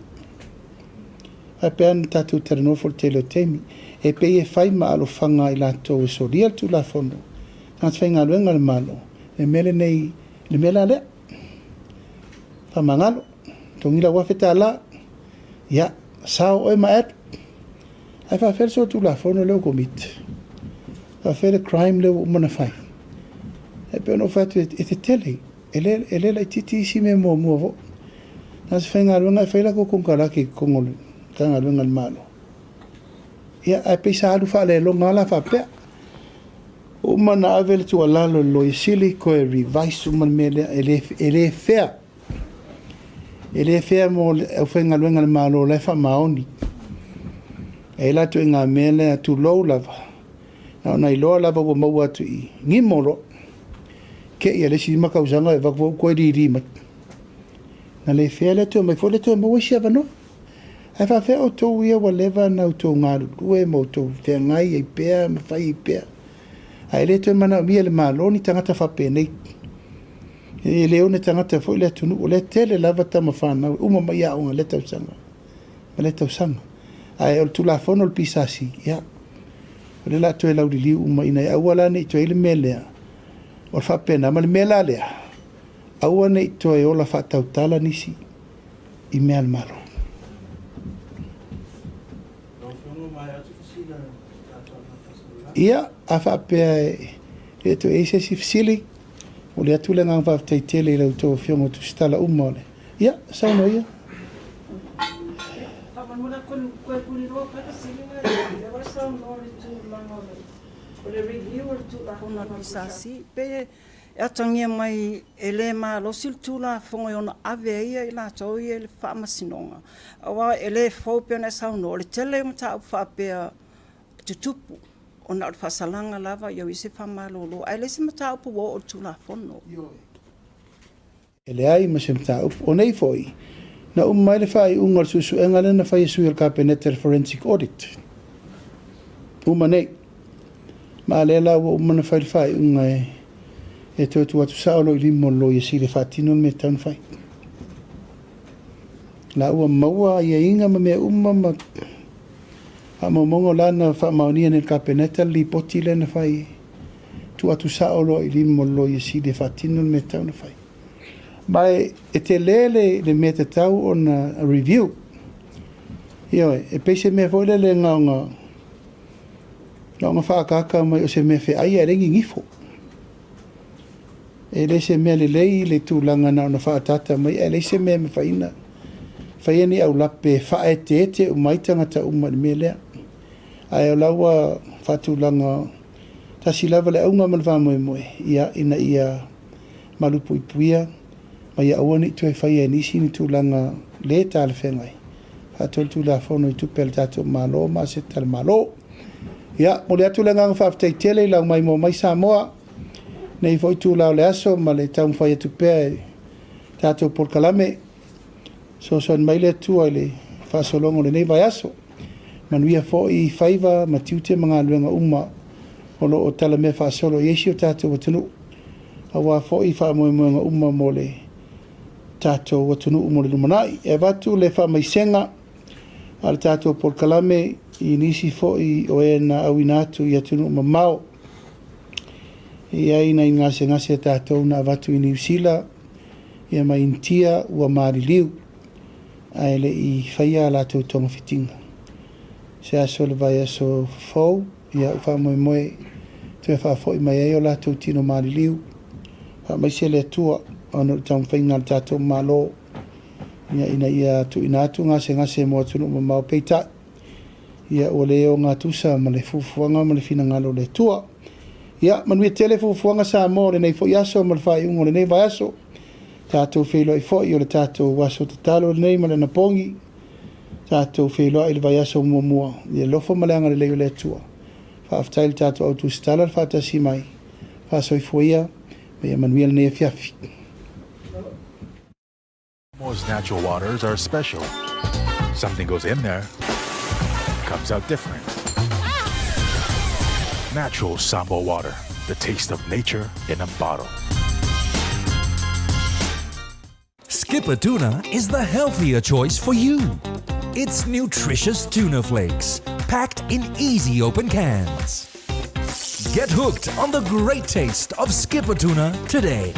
Ae pei lava ona tatou talanoa foi i le tele o taimi, e pei e fai ma alofaga i latou e solia le Tulafono, tagata faigaluega a le Malo, le mea lenei, le mea la lea. Faamagalo, totogi lau $1,000, ia, sao oe ma alu. Ae faafefea le solitulafono lea ua commit? Faafefea le crime lea ua uma ona fai? E pei ona ou fai atu e tetele, e le, e le laitiiti isi mea muamua foi. Na o se faigaluega e fai latou konekarate i totonu o le Matagaluega a le Malo. Ia, ae pei sa alu faaleloga lava la faapea. Ua uma ona ave le tuualalo i le Loia Sili toe revise uma le mea lea, e le, e le fair. E le fair mo le aufaigaluega a le Malo o la e faamaoni. E i ai la ituaiga mea lea, tulou lava, na ona iloa lava ua maua atu i i, gimo loa. Te i a le isi 5 tausaga e avatu foi toe lili mai. Na le fair lea toe omai foi lea toe maua isi avanoa. Ae faafefea outou ia ua leva ona outou galulue ma outou feagai ai pea ma fai ai pea, ae le toe manaomia e le Malo ni tagata faapenei. E le one tagata foi le atunuu, o lea e tele lava tama fanau e uma mai aoga i lea tausaga ma lea tausaga. Ae o le Tulafono o le PSC, ia, o lea o le a toe lauliliu uma ina ia aua la ne i toe i ai le mea lea o le faapena. Ma le mea la lea, aua ne i toe ola faatautala nisi i mea a le Malo. Ia, a faapea e le toe i ai se isi fesili, momoli atu le agaga faafetai tele i la outou Afioga o Tusitala uma o le. Ia, saunoa ia. E atagia mai e le malosi le Tulafono e ono ave ai i latou ia i le Faamasinoga, aua e le fou pei ona e saunoa, o le tele o mataupu faapea e tutupu ona o le faasalaga lava ia ua i ai se faamalolo, ae leai se mataupu ua oo i le Tulafono. E leai ma se mataupu. O nei foi, na uma mai le faaiuga o le suesuega lea na fai e sui o le Kapeneta i le Forensic Audit. Uma nei. Ma a lea la ua uma ona fai le faaiuga e, e toe tuu atu sao loa i lima o le Loia Sili e faatino le mea e tatau ona fai. La ua maua aiaiga ma mea uma ma faamaumauga o la na faamaonia nei e le Kapeneta le lipoti lea na fai tuu atu sao loa i lima o le Loia Sili e faatino le mea e tatau ona fai. Ma e, e tele le, le mea tatau ona review. Ioe, e pei se mea foi lele na ona, na ona faaataata mai o se mea feai ae le gigifo. E le se mea lelei le tulaga na ona faaataata mai ae leai se mea e mafai ona faia ni aulape e faaeteete uma ai tagata uma i le mea lea. Ae o la ua faatulaga tasi lava le auga ma le faamoemoe, ia, ina ia malupuipuia ma ia aua ne i toe faia e nisi ni tulaga le talafeagai, faatoa le Tulafono i tupe a le tatou Malo ma aseta a le Malo. Ia, momoli atu le agaga faafetai tele i lau maimoa mai Samoa, nei foi itula o le aso ma le taumafai atu pea i tatou polokalame. Fesoasoani mai le Atua i le faasologa o lenei vaiaso. Manuia foi faiva ma tiute ma galuega uma o lo o talamea faasolo i ai si o tatou atunuu, aua foi faamoemoega uma mo le tatou atunuu mo le lumanai. E avatu le faamaisega a le tatou polokalame i nisi foi o e na auina atu i atunuu mamao. E i ai nai gasegase a tatou na avatu i Niu Sila ia ma Initia ua maliliu ae le i faia a latou togafitiga. Se aso o le vaiaso fou, ia ua faamoemoe toe faafoi mai ai o latou tino maliliu. Faamaise le Atua ona o le taumafaiga a le tatou Malo ia ina ia tuuina atu gasegase mo atunuu mamao peitai ia ua le ogatusa ma le fuafuaga ma le finagalo o le Atua. Ia manuia tele fuafuaga Samoa o lenei foi aso ma le faaiuga o lenei vaiaso. Tatou feiloai foi o le tatou aso tatalo lenei ma le anapogi. Tatou feiloai i le vaiaso muamua i le alofa ma le agalelei o le Atua. Faafetai i le tatou au tusitala le faatasi mai. Faasoifua ia ma ia manuia lenei afiafi. Samoa's natural waters are special. Something goes in there, comes out different. Natural Samoa water, the taste of nature in a bottle. Skipper Tuna is the healthier choice for you. It's nutritious tuna flakes, packed in easy open cans. Get hooked on the great taste of Skipper Tuna today.